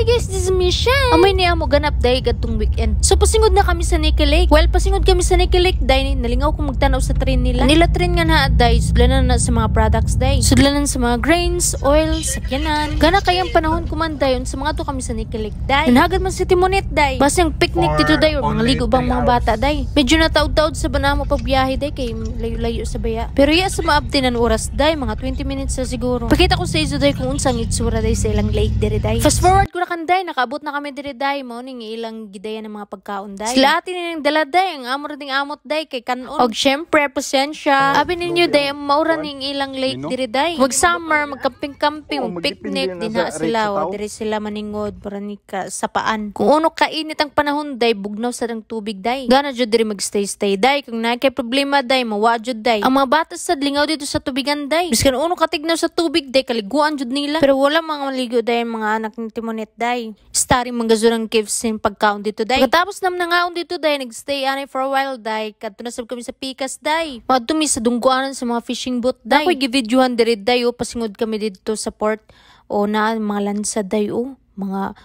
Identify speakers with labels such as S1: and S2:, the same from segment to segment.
S1: Hi guys, this is Michelle. Amoy niya mo ganap day gadtong weekend. So pasingod na kami sa Nike Lake. Well, pasingod kami sa Nike Lake day, nalingaw ko magtanaw sa train nila. Nila train nga na day, sudlanan na sa mga products day. Sudlanan sa mga grains, oil, sakyanan. Gana kayang panahon kumandayon sa mga to kami sa Nike Lake day. Nanhagad man si Timonit day. Basang picnic
S2: For
S1: dito day or mga
S2: only
S1: ligo bang
S2: 3
S1: mga
S2: hours.
S1: Bata day. Medyo nataod-taod sa banamo pagbiyahe day kay layo-layo sa baya. Pero iya sa maabti ng oras day, mga 20 minutes sa siguro. Pakita ko sa iso day kung unsang itsura day sa ilang lake diri day. Fast forward ko na kanday, nakaabot na kami diri day, mao ning ilang gidaya ng mga pagkaon day. Sila ati ning dala day, ang amo ra ding amot day kay kanon. Og syempre, pasensya. Abi ninyo day, maura ning ilang lake
S2: Mino?
S1: Diri day. Wag summer, magcamping-camping,
S2: Oo,
S1: mag-picnic,
S2: magdepende na
S1: dinha
S2: sa rate
S1: sila,
S2: sa
S1: o
S2: tao.
S1: Diri sila maningod, para ni ka sapaan. Kung uno kainit ang panahon day, bugnaw sa ang tubig day. Gana jud diri magstay-stay day. Kung naa kay problema day, mawa jud day. Ang mga bata sa lingaw dito sa tubigan day. Biskan uno katignaw sa tubig day, kaliguan jud nila. Pero wala mga maligo day ang mga anak ni Timonet day. Starring mga gazurang KFC pagkaon dito day. Pagkatapos nam nangaon dito day, nagstay anay for a while day. Kadto na sab kami sa Pikas day. Mga mi sa dungguanan sa mga fishing boat day. Ako'y givideohan diri day, oh, pasingod kami dito sa port. O na mga lansa day, oh, mga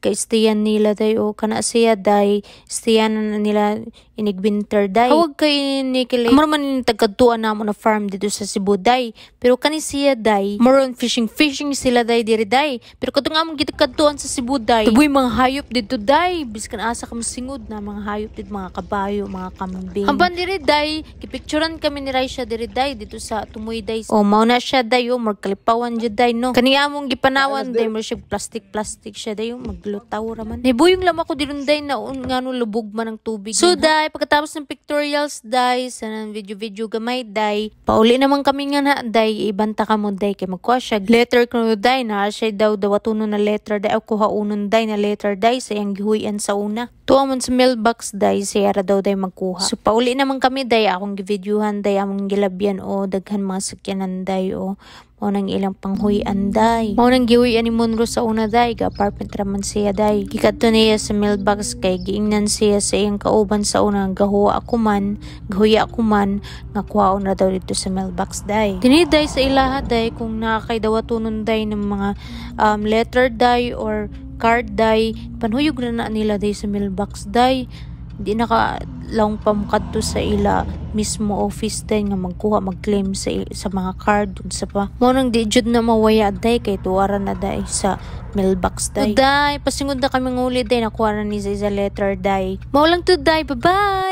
S1: kay stayan nila day, oh, kana siya day, stayan na nila inig winter day. Hawag kay Nikile. Amo man ni tagkadtuan namo na farm dito sa Cebu day. Pero kani siya day, more on fishing fishing sila day diri day. Pero katong among gitakadtuan sa Cebu day, tuboy mga hayop dito day. Biskan asa ka masingod na mga hayop dito, mga kabayo, mga kambing. Hampan diri day, gipicturan kami ni Raisha diri day dito sa Tumoy day. Oh, mao na siya day, oh, magkalipawan jud day, no. Kani among gipanawan day, mo siya plastic plastic siya day, oh, maglutaw ra man. Nibuyong lam ako diron day na ngano lubog man ang tubig. So day, pagkatapos ng pictorials day, sa nang video video gamay day, pauli naman kami nga na day, ibanta ka mo day kay magkuha siya letter kuno day na siya daw dawatunon na letter day o kuha unon day na letter day sa iyang gihuy-an sa una. Tuwa man sa mailbox day, siya ra daw day magkuha. So pauli naman kami day, akong givideohan day, among gilabyan o daghan mga sakyanan day o mao nang ilang panghuy-an day. Mao nang gihuy-an ni Monroe sa una day, ga apartment raman siya day. Gikadto niya sa mailbox kay giingnan siya sa iyang kauban sa una, gahuwa ako man, gahuya ako man, nga kuhaon ra daw dito sa mailbox day. Dini day sa ilaha day, kung nakakay dawatunon day ng mga letter day or card day, panhuyog na na nila day sa mailbox day. Di na ka lang pamukadto sa ila mismo office day nga magkuha, mag-claim sa mga card dun sa pa. Mao nang di jud na mawaya day kay tuwaran na day sa mailbox day. Day, pasingod na kami nguli day, nakuha na ni sa isa letter day. Mao lang to day, bye-bye.